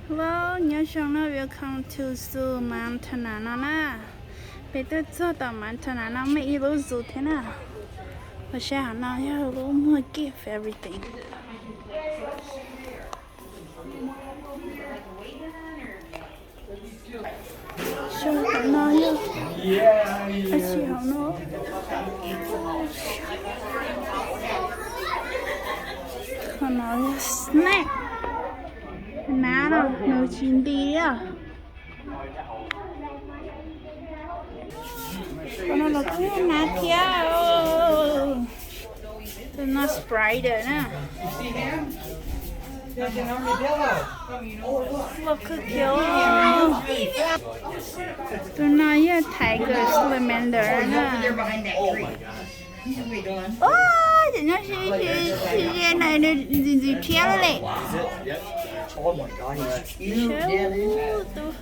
Hello, nyob zoo na, welcome to zoo Montana no na. Peb tuaj txog tom Montana no muaj ib lub zoo thiab na. Los saib hauv no yog lub muag gift everything. Saib hauv no yog dab tsi hauv no. Qhov no yog snack. Nab no nws tsis nti li. Qhov no los kuj yog nab thiab. Tus no Sprite na. Ua kawg kiag. Tus no yog Tiger Salamander na. Cov no ze na, nws ntxim ntxim thiab li. Saib tus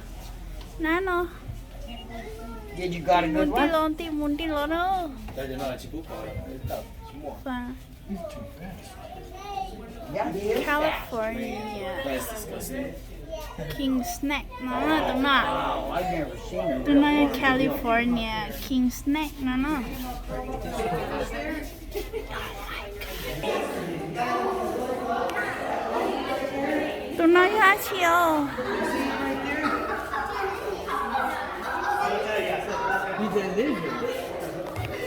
nab no. Mus nti los nti mus nti los na. California king snake no, tus no, tus no yog California king snake no na. Tus no yog dab tsi os?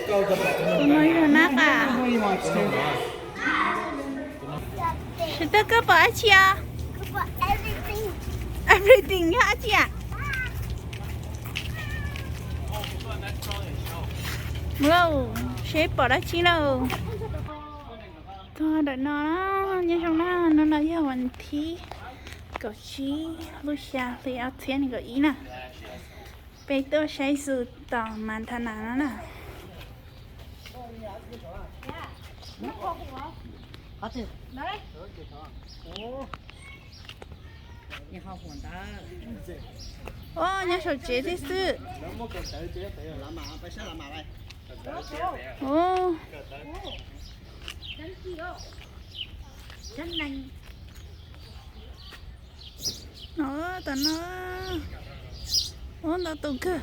Tus no yog nab qab. Sawv daws, koj pom dab tsi os? Everything yog dab tsi? Mus lauj, seb pom dab tsi lauj. Tog ntawm no, nyob zoo na, hnub no yog vas thib kaum tsib lub xya hli ob txhiab nees nkaum ib na. Peb tuaj saib zoo tom Montana no na. Os, nyob saum tsev thiab xwb. Tom no, ub, ntau tus kawg.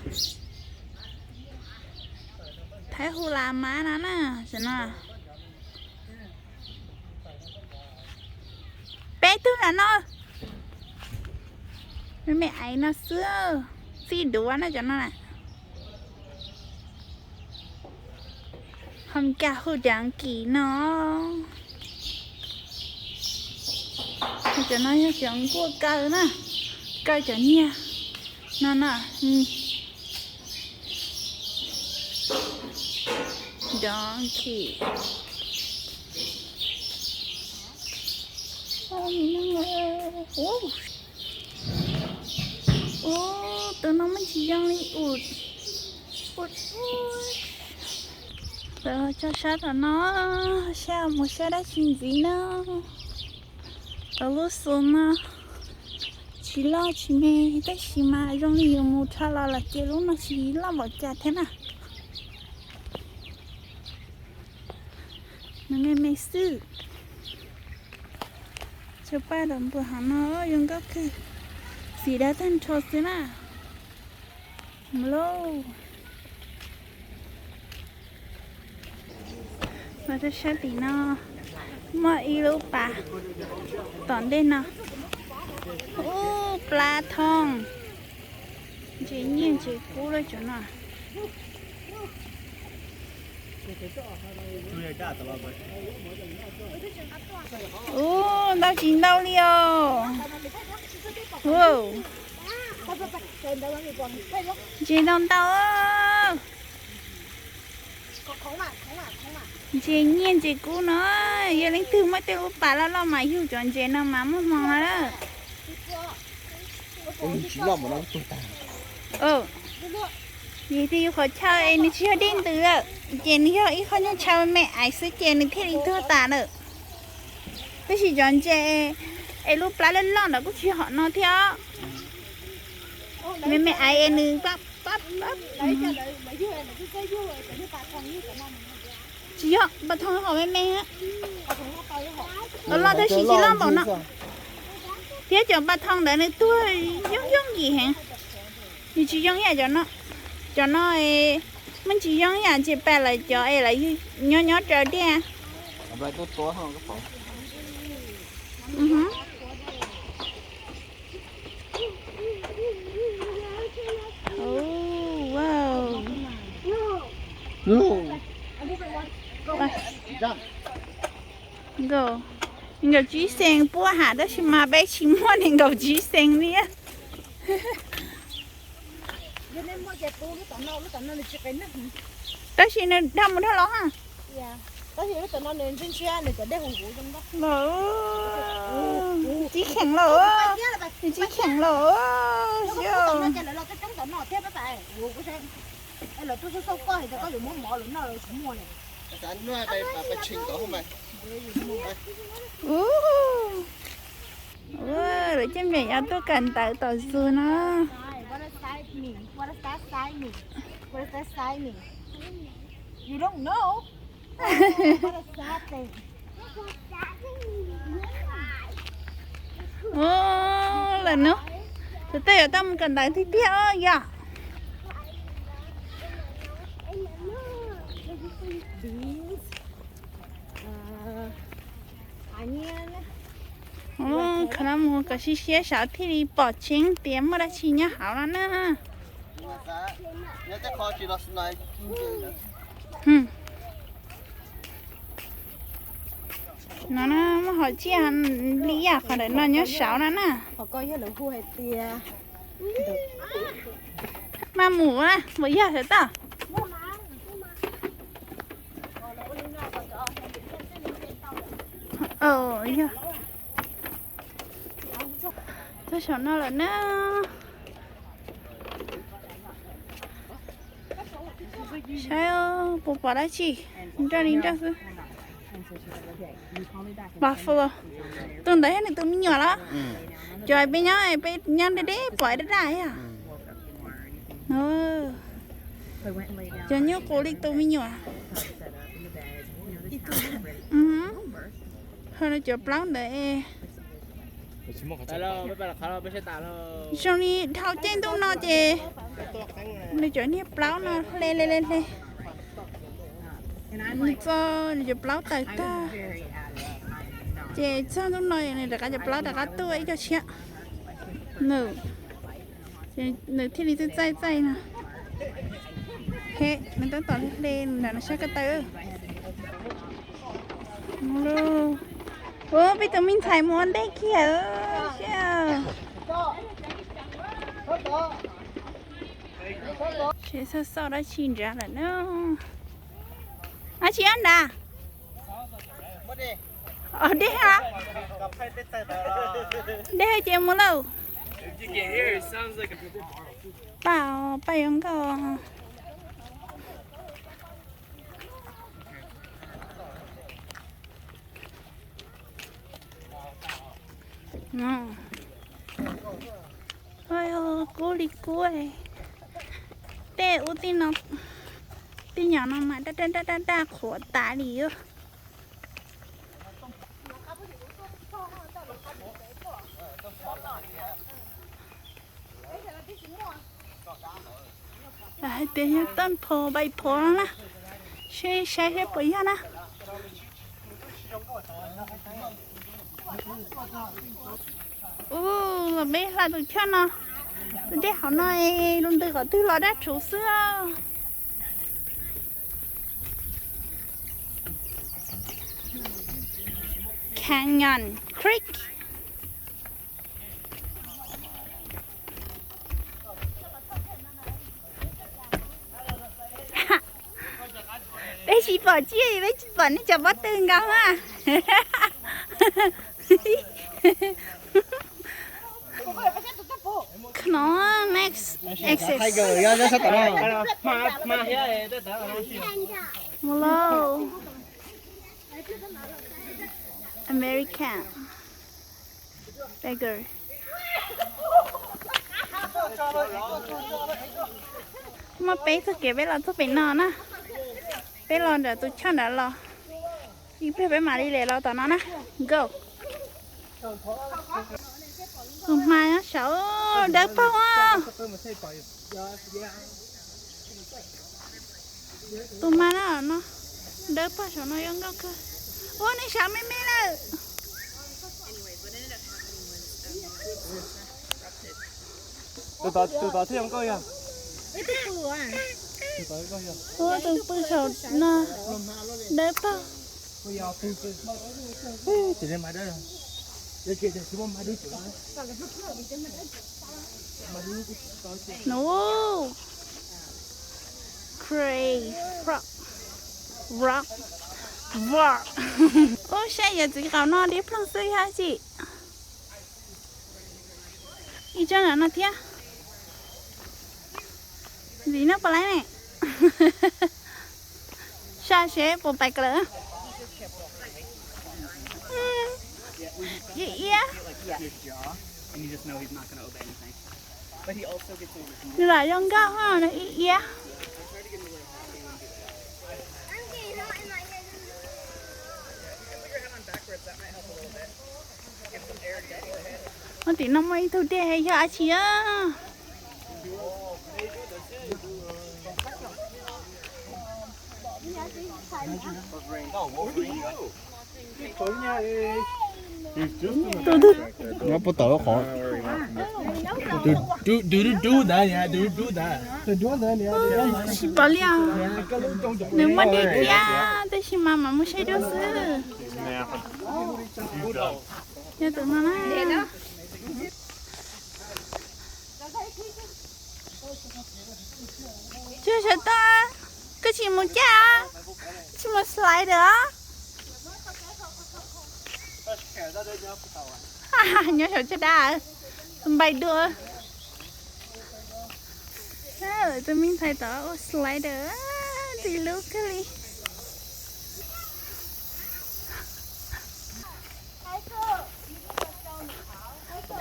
Thaib hu las mas no na, tam no. Peb tug nram no. Me me aiv no xwb, txij duav na cov no na. Ho cas hu cov kis no. Cov no yog cov nkuaj kaw na, kaw cov nyiaj no na. Donkey. Ub, tus no muaj tsis zoo li us. Tso sab tom no, saib mus saib dab tsi ntxiv na. Lub xu no tsis loj tsis me, tab sis mas zoo li yus mus rho los los ces lub no tsis loj npaum cas thiab na. Nws me me xwb. Tsuas paj rau npua hav no yuav nkauj kawg, xim dawb tag nrho xwb na. Mus lauj. Los rau sab tim no muaj ib lub pas tom ntej no. Ub, plab thooj. Ntses nyiaj ntses kub lawm cov no. Ub, ntau tsis ntau li os. Ntses ntau ntau. Ntses nyiaj ntses kub no, yog leej twg muaj tej lub pas loj loj mas yug cov ntses no mas muaj hmoo no lawm. Yog twb yus qhov chaw es nws tsis yog dej ntws, ces nws yog ib qho nyuj tshav me me aiv xwb ces nws thiaj li tuag tas lawm. Tab sis cov ntses es lub plab loj loj ntawd kuj tsis hom no thiab. Me me aiv es nws pab pab pab. Tsis yog, pas thooj hom me me. Los loj tab sis tsis loj npaum no. Thiab cov pas thoo ntawd nws tuag yooj yooj yim heev. Nws tsis zoo yam cov no. Cov no muaj tsis zoo yam ces pas lawv cov es lawv nyob nyob raws diaj. Nkaum tsib xees puab ham tab sis mas peb tsis muaj nees nkaum tsib xees li. Tab sis nws dhau mus dhau los ha. Tib kheem los, nws tib kheem los. Lawv coj me nyuam yaus tuaj kawm ntawv tom zoo no. Ua lawm no, tus twg yuav tau mus kawm ntawv tiag tiag yom. Kho no mus kom siab siab saib thiaj li pom tseeb tias muaj dab tsi nyob hauv no na. No na, muaj hom tsiaj li yam qhov ntawm no nyob saud no na. Maj mus na, puas yog sawv toj? Yog. Tuaj saum no lawm na. Saib puas pom dab tsi nroj li nroj xwb. Buffalo. Tus ntawd yog nws tus me nyuam los? Cov peb nyob, peb nyob deb deb pom daj daj. Cov nyuj qus li tus me nyuam. Ho nws cov plaub ntawd. Zoo li dhau caij ntuj no ces nws cov niag plaub no hle hle hle hle. Nws txo nws cov plaub tawm tag, ces txog ntuj no nws rov qab cov plaub rov qab tuaj ib co tshiab. Nws, nws thiaj li txaij txaij txaij no. He, nws tab tom hle hle nram no sab ko taw. Ua peb tus me ntxhais mus ua ntej kiag. Seb xauj xauj dab tsi nrad lawm na. Dab tsi nrad? Dej ha. Dej ces mus lauj. Paj, paj yuav nkauj. Kub li kub. Tej ub tej no, tej nyom no mas daj daj daj daj qhuav tas li. Hais tias yog toj pho npai pho no na, seb saib seb puas yog na. Ub, peb hla tus choj no, tus dej hauv no, lub ntws qhov twg los daj rhuv xwb. Canyon Creek. Peb tsis pom tsiaj, peb tsis pom nej cov pob tw nkaus na. Come on, next exit. Mus lauj. American beggar. Muaj peb txoj kev peb los txog pem no na. Peb los nram tus choj nrad los. Ib pliag peb mam li lem los tom no na. Go. Tus hma nyob saud dawb paug. Tus hma no no dawb paug saum no yuav nkauj kawg. Ua nej sav me me lawm. Tus tod thiaj zoo nkauj yog. Ua tus pw saum no dawb paug. No. Cray rock. Rock. Rock. Ub, saib yawm txiv qaum no dib ploog xwb yog tsi. Ib tsob no thiab. Ntxiv no puas laib ne? Saj seb puas pais ka lawm. Iab iab. Nws lam zoo nkauj ho, nws iab iab. Tim no muaj ib tug dej yog dab tsi a? Tus twg? Nyob puag tom lub qhov. Dub dub ntawd, dub dub ntawd. Tsis pom li os. Nws muaj dej thiab tab sis mas mam mus saib dua xwb. Yog tus no na. Tsis sawv tau, koj tsis mus caj, tsis mus slider. Nyob saum caj dab, npai dua. Tus me ntxhais tod ua slider, txi lub kawg li.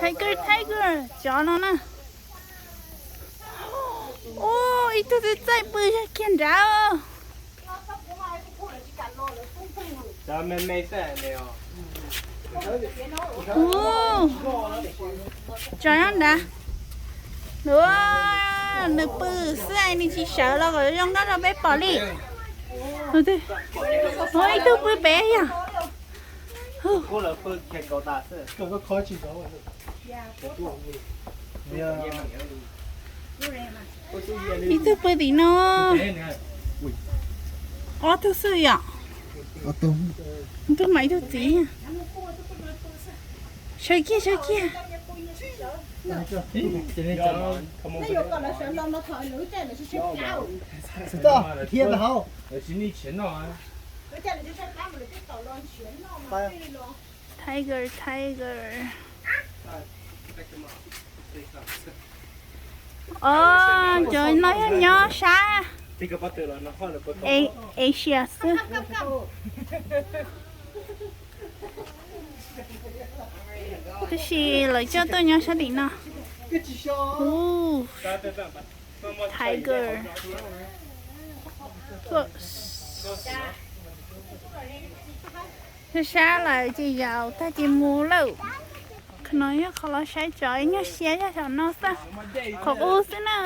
Tiger, tiger, cov no na. Ub, ib tug txaij txaij pw kiag nrad. Ub, cov nyob nrad. Ub, nws pw xwb nws tsis sawv los kom zoo nkauj rau peb pom li. Ub, ib tug pw pem yog. Ib tug pw tim no. Ob tug xwb yom. Tus mas ib tug txiv. Sawv kiag, sawv kiag. Tiger, tiger. Os, cov no yog nyob sab Asia xwb. Tab sis lawv coj tuaj nyob sab tim no. Ub, tiger. Sab sab lawm ces yaus tag ces mus lawm. Qhov no yog qhov los saib tsov nyuag siab zog saum no xwb. Qhov qub xwb na.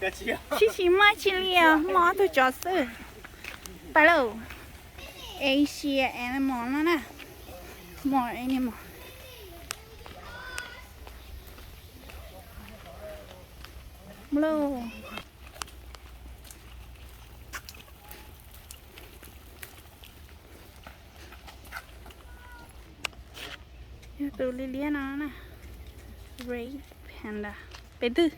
Tsis tsis muaj tsi li os, muaj ob tug tsov xwb. Pais lauj. Asia animal no na. More animal. Lauj. Yog tus liab liab no na. Red panda. Pem twg?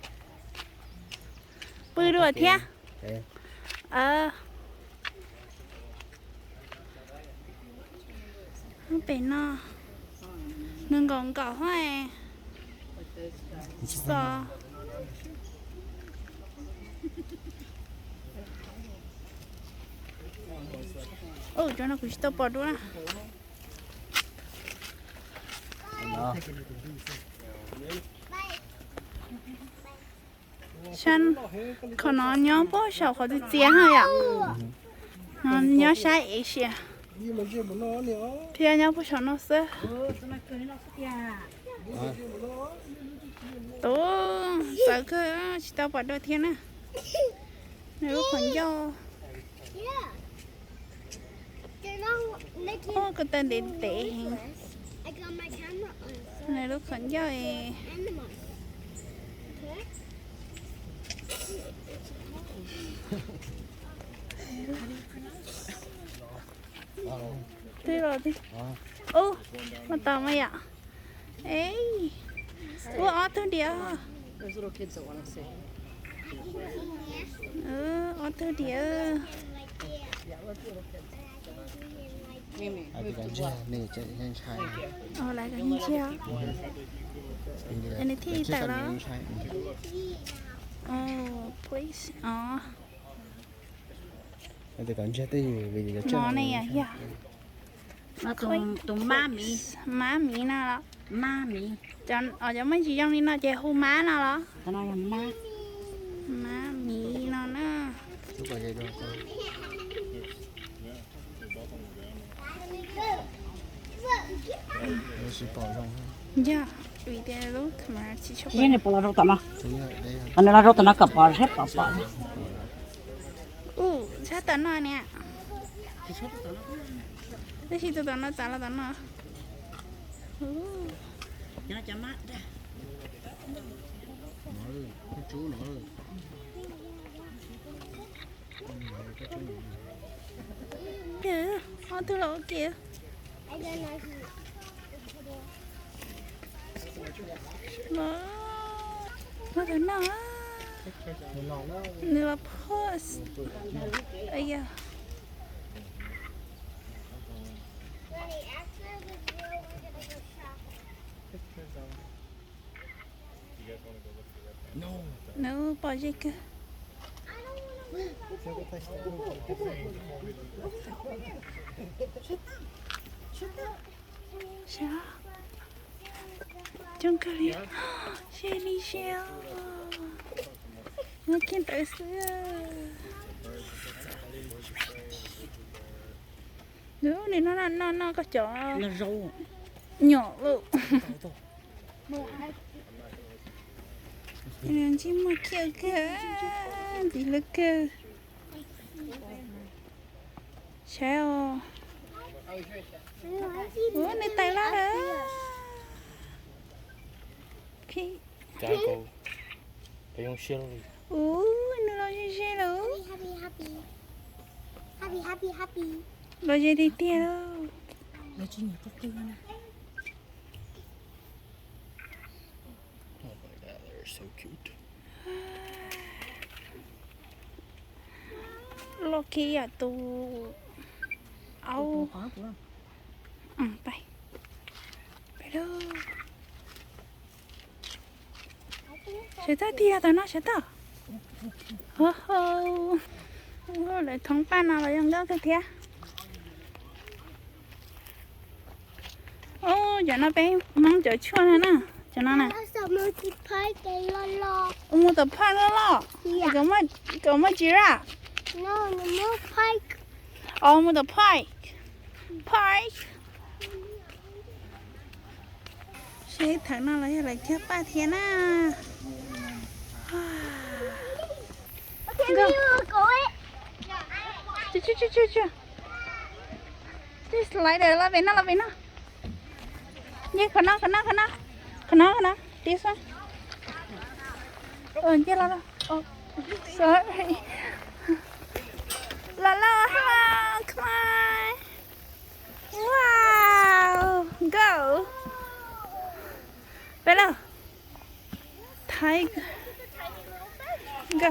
Pw dua thiab. Pem no nws nkaum nkaum hos. Xo. Cov no kuv tsis tau pom dua na. Sab, qhov no nyob puag saum qhov txias txias ha yom. Nyob sab Asia, thiab nyob puag saum no xwb. Tus txawv kawg, tsis tau pom dua thiab na. Nws lub qhov ncauj. Ub, ko taw ntev ntev heev. Nws lub qhov ncauj es twb los twb. Ub, mas tau mas yom. Ej, ua ob tug diam. Ob tug diam. Lawv kom nyiag, nws thiaj tawm los. Please, o. No ne yog, yog tus mab miv no los? Cov muaj ntsis zoo li no ces hu mab no los? Mab miv no na. Yog, vim tias lub camera tsis tshua pom. Nws los rau tom no kom pom seb pom pom. Ub, tshab tom no niam. Tab sis tus tom no txav los tom no. Ob tug los ua ke. Muab tus no, nws los pose. Nws pom ze kawg. Saib, coob kawg li, ze li ze os. Nyob kiag ntawd xwb. Nws noj noj noj koj cov nyom lawm. Ntsej muag khiav kawg, ntxiv lawv kawg. Saib os. Ua nws tawm los lawm. Ua nws los ze ze lawm. Los ze tiag tiag. Loj kiag tus aub. Pais, pais lauj. Sawv tag tiag, tam no sawv tag. Lawv thoob paj no los zoo nkauj kawg thiab. Ub, cov no peb Hmoob cov tshuaj no na, cov no na. Mus tom phaj loj loj, kom muaj giraffe. Os, mus tom phaj, phaj. Seb thaum no los yog lawv cog paj thiab na. Slider, los pem no, los pem no. Nce qhov no, qhov no, qhov no, qhov no, qhov no, this one. Nce los, los, sorry. Los, los, come on, come on. Wow, go. Peb los. Tiger. Go.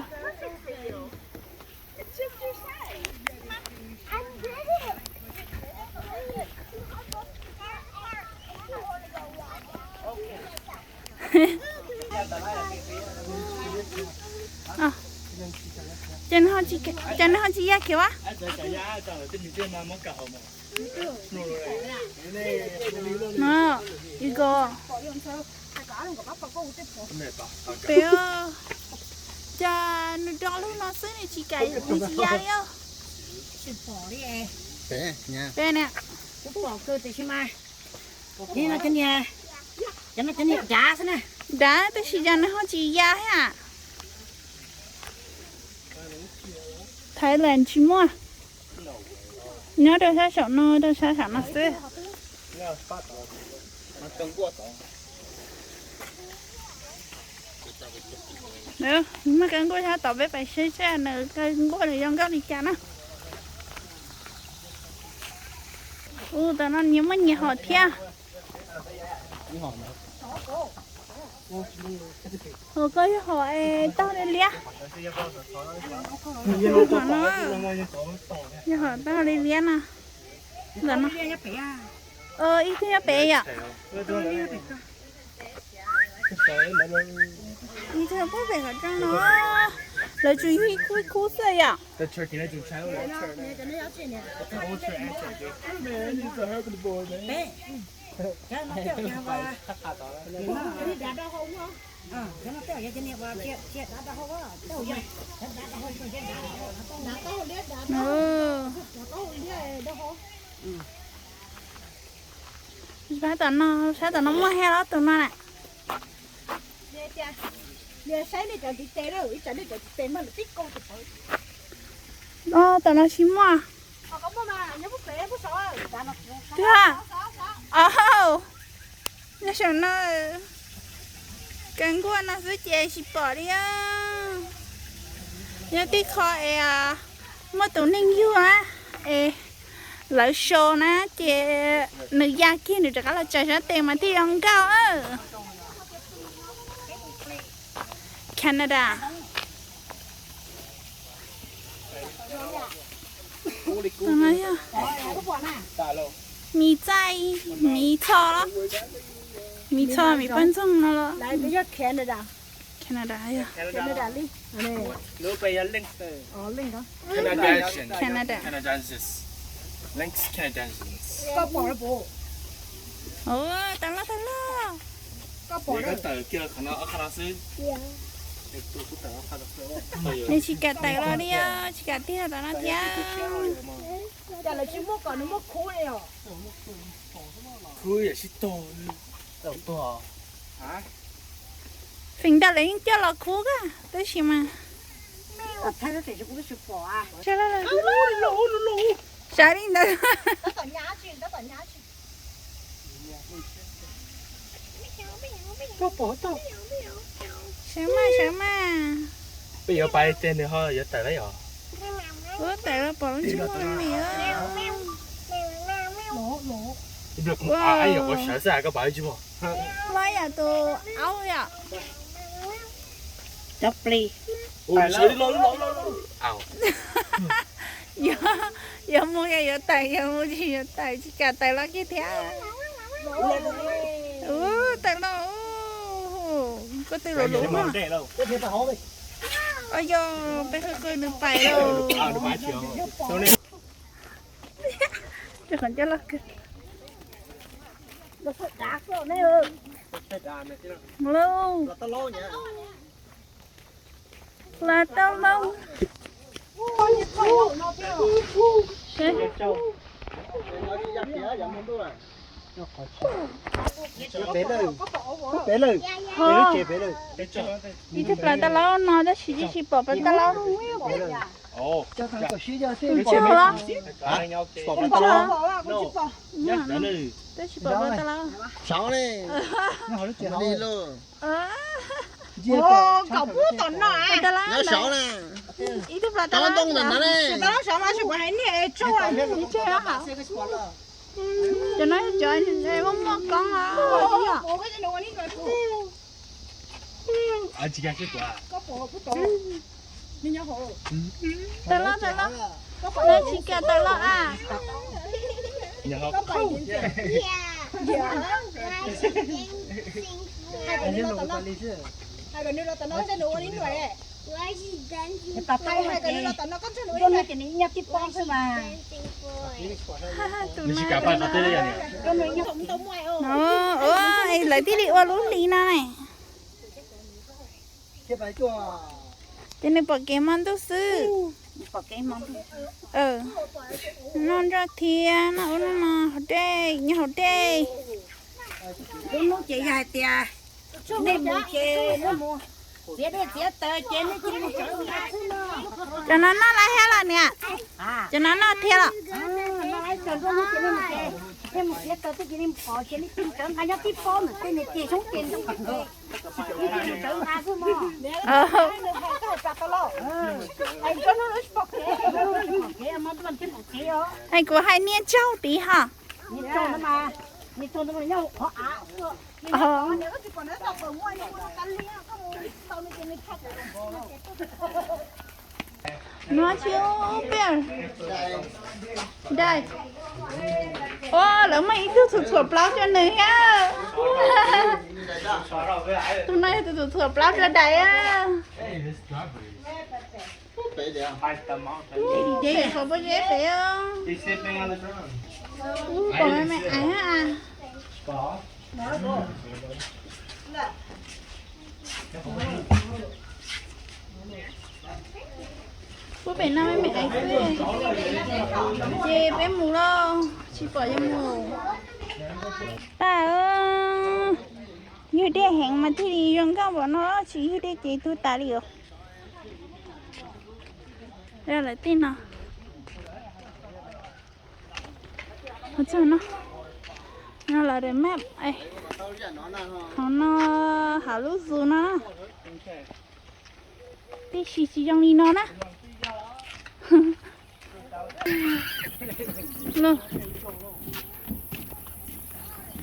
Ces nws ho tsis ya kiag ua. No, you go. Pem, cas nws do lub no xwb nws tsis kam, nws tsis ya li os. Peb niam. Dav tab sis cov nws ho tsis ya thiab. Thailand tsis muaj. Nyob rau sab saum no, rau sab saum no xwb. Muaj kaw nkuaj sab tod, peb pais saib seb nws kaw nkuaj nws zoo nkauj li cas na. Ua tam no nyias muaj nyias hom thiab. Hom koj yog hom es tag li liab. Hom no yog hom tag li liab no. Ntawm no ib tug nyob pem yom. Ib tug nyob pem qhov rooj no. Lawv tsuas yog ib khub ib khub xwb yom. Sab tom no, sab tom no muaj thiab ob tug no na. Tom no tsis muaj. Tiag. Nyob saum no, kaw nkuaj no xwb ces tsis pom li. Nyob tib qho es muaj tus neeg yug na, es lawv so na ces nws ya kiag nws rov qab los tsaws sab tes mas thiaj yuav nkauj. Canada. Tus no yog Mis Txaij, Mis Txho los, Mis Txho Mis Paj Ntxoog no los. Canada yog Canada. Tawm los, tawm los. Nws tsis kam tawm los li, tsis kam tiag tom no thiab. Feem ntau lawv yeej coj los khub kawg tab sis mas sav li ntawd. Sawv mas, sawv mas. Peb yuav pais ces nws ho yuav tawm lawm yom. Ua tawm los pom lub ntsej muag me me. Ua, sawv xwb koj pom tsis pom. Muaj yam tus aub yom. Cov plis. Yog mus yog yuav tawm, yog mus tsis yuav tawm, tsis kam tawm los kiag thiab. Ua tawm los, koj twb luv luv mog. Yog peb qw qw nws pais lauj. Cov qhov ncauj loj kawg. Mus lauj. Los tau lauj. Ib tug plaws tau lauj no tab sis tsis pom plaws tau lauj. Tus tsawg los? Tus tsawg los? Tab sis pom plaws tau lauj. Ib tug plaws tau lauj. Ib tsawg los? Cov no cov muaj muaj koob os. Tawm los, tawm los. Tsis kam tawm los a. Tus no, lawv thiaj li ua lub hli no ne. Ces nws pom kev hmo ntuj xwb. Noj nroj thiab noj ub noj no hauv dej, nyob hauv dej. Lub hnub ces yog hais tias nej mus ces nej mus txiav dej txiav taws ces nej cia li mus tsev. Cov no noj lawm thiab los niam? Cov no noj thiab los? Nej mus txiav taws twb cia li mus pom ces nej cia li sawv nqa nyob tib pob ntawm tej niag ceg xyoob ceg ntoo ces nej cia li sawv nqa xwb mog. Es kuv hais niaj tsaug tid ho. No tsis ub peb dais. Ua lawv muaj ib tug txhuam txhuam plaub rau nws thiab. Tus no yog tus txhuam txhuam plaub rau dais. Peb qhov pob zeb pem. Ub, pom me me aiv a. Pub pem no me me aiv xwb. Ces peb mus lauj, tsis pom yuav mus. Pab, ywg dej heev mas thiaj li zoo nkauj npaum no, tsis ywg dej ces tuag tas li os. Lawv tej no. Txog no, no lawv daim map, hauv no hauv lub zoo no, tib si tsis zoo li no na.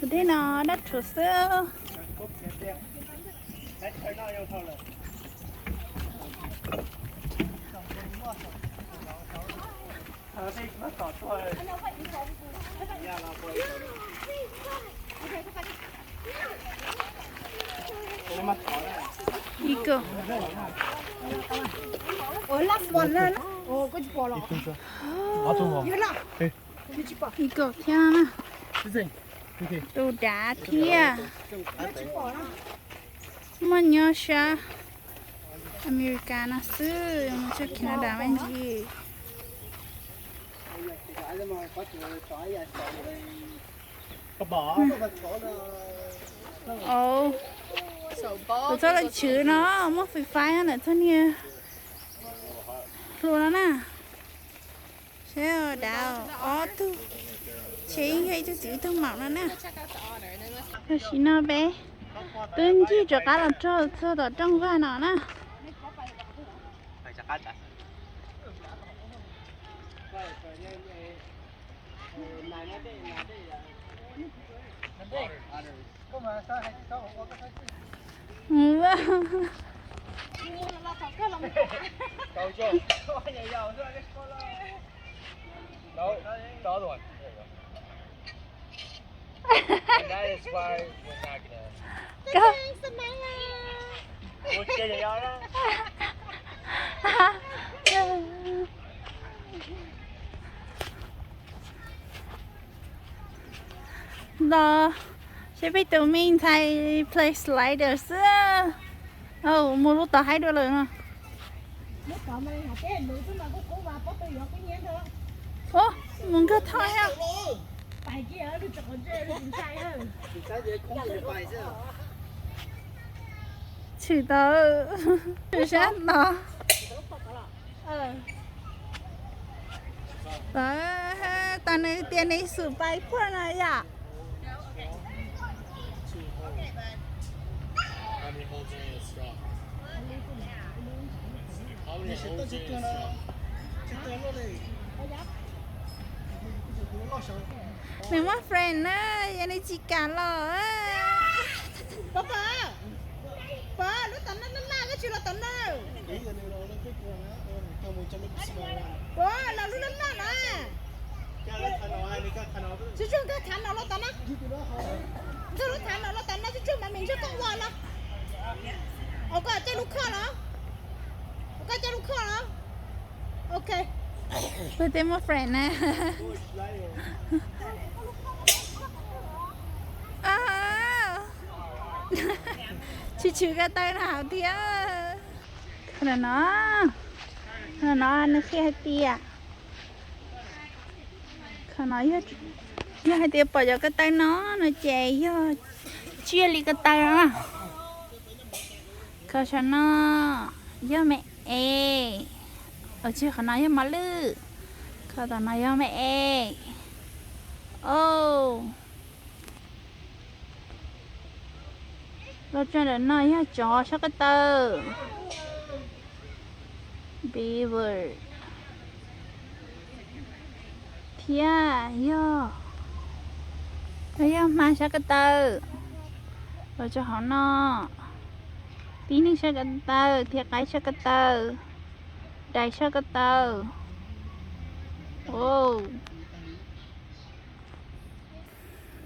Tus dej no dab tshuav xwb. Ib kaum. Ib kaum thiab na. Tus dav thiab. Muaj nyob sab America no xwb, mus txog Canada me ntsis. Kuv txoj lawv chwv no muaj fais fais lawm txog niag hlua no na. Seb dav ob tug, ces yog ib tug txiv ib tug maum no na. Tam sim no peb twb ncig rov qab los txog tom rooj vag no na. Los seb peb tus me ntxhais play slider xwb. Mus lub tod haib dua lawm no. Ub, mus nkag thoj thiab. Tshwm tau, tshwm sab no. Tau nws tias nws xum pais puag no yom. Nws muaj friend na, yog nws tsis kam los. Pov, pov, lub tom no laj laj, koj tsis los tom no. Pov, los lub laj laj na. Tsuag tsuag nkag thav no los tom no. Nkag lub thav no los tom no, tsuag tsuag mas me ntsuag koj ua los. Ua koj caij lub khoj los. Ua koj caij lub khoj los. Ok. Peb tej muaj friend na. Tsis tshwm ko taw na hauv thiab. No, No nws qhia hais tias, qhov no yog, yog hais tias pom cov ko taw no, no ces yog tsiaj li ko taw no. Kho saum no yog me es, tsis, qhov no yog mos lwj, kho tom no yog me es. Os, los tso ntawm no yog tsov sab ko taw, beaver, thiab yog, yog hma sab ko taw, los tso hauv no, tib neeg sab ko taw thiab qaib sab ko taw, dais sab ko taw.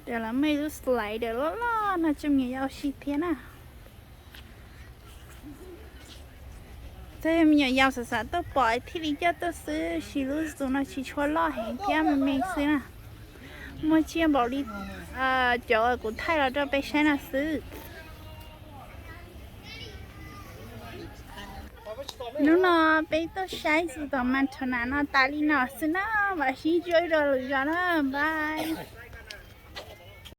Ces lawv muaj ib lub slider loj loj no rau me nyuam yaus siv thiab na. Txawm yog me nyuam yaus xav xav tuaj pom thiaj li coj tuaj xwb, siv lub zoo no tsis tshua loj heev thiab me me xwb na. Muaj tsiaj npaum li cov kuv thaij los rau peb saib no xwb. Hnub no peb tuaj saib zoo tom Montana no tas li no xwb na, mam sib ntsib dua lwm zaus na, bye.